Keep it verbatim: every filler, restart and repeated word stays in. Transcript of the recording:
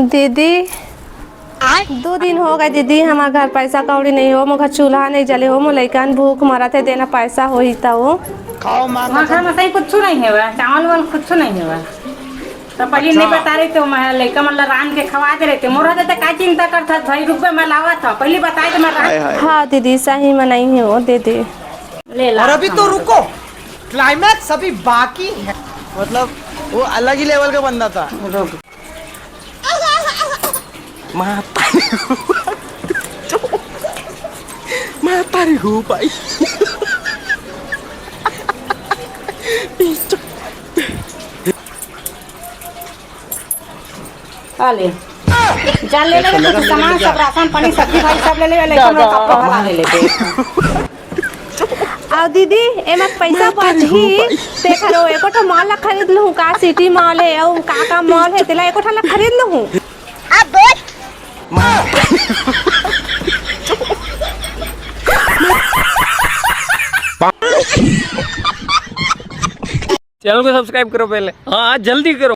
दीदी, दू दिन हो गए दीदी, हमार घर पैसा कौड़ी नहीं हो, मोर घर चूल्हा नहीं जले हो, मोर लइकन भूख मरत हे, देना पैसा होही त वो। खाओ माँ का। घर में सही कुछ नहीं है, चावल वावल कुछ नहीं है। तो पहले अच्छा। नहीं बता रहे थे, मैं लइका मन ला रांध के खवा दे रहे थे। मोर रहते तो का चिंता करता भाई, रुक बे, मैं लावा था, पहले बताए तो मैं रांध हाय, हाय। हाँ दीदी, सही में नहीं है वो दीदी। ले ला और अभी तो रुको, क्लाइमैक्स अभी बाकी है। मतलब वो अलग ही लेवल का बंदा था। रुक। माता रे हो भाई। आ ले। जा ले ले, कुछ सामान सब, राशन पानी, सब्जी भाजी सब ले ले, लेकिन मैं कपड़ा भला ले लेते। अउ दीदी, एमा पैसा बचही, तेखर ओ एको ठो मॉल ला खरीद लूहूँ का? सिटी मॉल हे अउ का का मॉल हे, तेला एको ठन ला खरीद लूहूँ। चैनल को सब्सक्राइब करो पहले। हाँ, जल्दी करो।